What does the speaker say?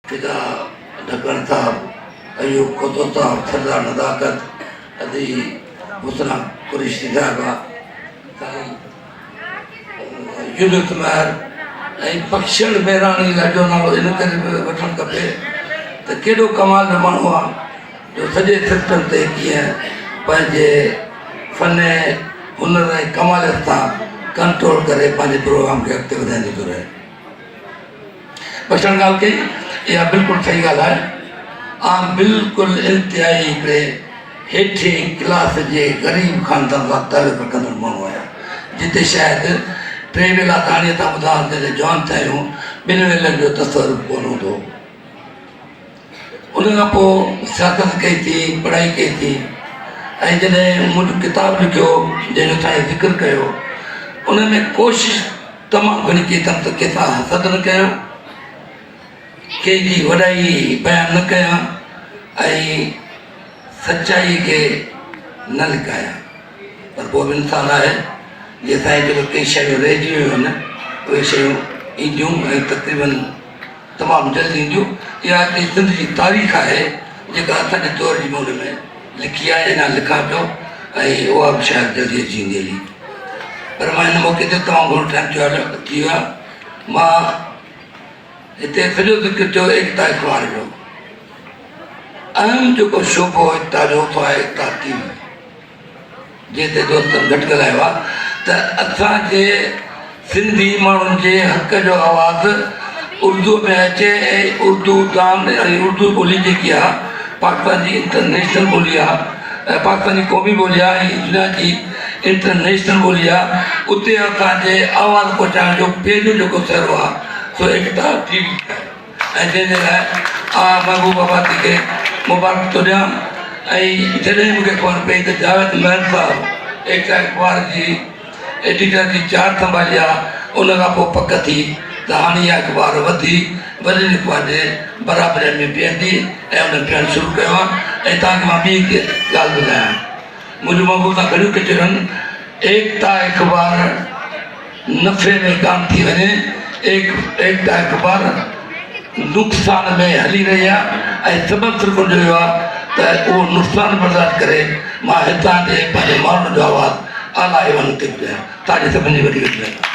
فدا ڍڪڻ صاحب، ايوب کوسو صاحب، سردار نزاڪت، ادي حسنا قريشي صاحبه، سائين يونس مهر ۽ بخشڻ ميراڻي جو نالو ان ڪري به وٺڻ کپي ته ڪيڏو ڪمال جو ماڻهو آ جو سڄي سسٽم تي ڪيئن پنهنجي فن هنر ۽ ڪماليت سان ڪنٽرول ڪري پنهنجي پروگرام کي اڳتي وڌائيندو ٿو رهي. بخشڻ ڳالهه ڪئي اها بلڪل صحيح ڳالهه آهي. آئون بلڪل انتهائي هڪڙي هيٺين ڪلاس جي غريب خاندان سان تعلق رکندڙ ماڻهو آهيان جتي شايد ٽي ويلا داڻي تان ٻڌا جڏهن جوان ٿيا آهيون ٻن ويلن جو تصور به ڪونه هوندو هو. ان کان پوء سياست ڪئي ٿي، پڙهائي ڪئي ٿي ۽ جڏهن مون ڪتاب لکيو جنهن جو سائين ذڪر ڪيو ان ۾ ڪوشش تمام گهڻي ڪئي اٿم ته ڪنهن سان حسد نه ڪيان، ڪنهن جي وڏائي بيان نه ڪيان ۽ سچائي کي نه لڪايان پر پوء به انسان آهي جيئن سائين چيو ته ڪي شيون رهجي ويون آهن اهي شيون اينديون ۽ تقريبن تمام جلد اينديون. اها هڪڙي سنڌ جي تاريخ آهي جيڪا اسان جي دور جي مون ۾ لکي آهي اڃا لکان پيو ۽ اها به شايد جلدي اچي ويندي هلي پر مان هن موقعي تي تمام گهڻو ٽائيم ٿي ويو آهي مان هتي سڄو ذڪر ٿيو ايڪتا اخبار جو اهم جيڪو شعبو ايڪتا جو سو آهي ايڪتا ٽي وي جنهن تي دوستن گهٽ ڳالهايو آهي ته اسان جي سنڌي ماڻهن جي حق جو آواز اردو ۾ اچي ۽ اردو دان ۽ اردو ٻولي جيڪي آهي پاڪستان جي انٽرنيشنل ٻولي آهي ۽ پاڪستان جي قومي ٻولي آهي ۽ دنيا جي انٽرنيشنل ٻولي آهي اتي اسان جي آواز پهچائڻ جو پهريون جيڪو سهرو آهي سو ايڪتا ٽي وي آهي. ۽ جنهن جي لاء آء محبوب آبادي کي مبارڪ ٿو ڏيان ۽ جڏهن مون کي خبر پئي ته جاويد مهر صاحب ايڪتا اخبار جي ايڊيٽر جي چارج سنڀالي آ ان کان پوء پڪ ٿي ته هاڻي اها اخبار وڌي وڏين اخبارن جي برابري ۾ بيهندي ۽ ان بيهڻ شروع ڪيو آ ۽ توهان کي مان ٻي هڪ ڳالهه ٻڌايان منهنجون محبوب سان گهڻيون ڪچهريون ايڪتا اخبار نفعي ۾ ڪانه ٿي وڃي، ايڪتا اخبار نقصان ۾ هلي رهي آهي ۽ سبب صرف ان جو اهو آهي ته اهو نقصان برداشت ڪري مان هتان جي پنهنجي ماڻهن جو آواز اعليٰ ايوانن تي پڄايان. توهان جي سڀني جي وڏي وڏي مهرباني.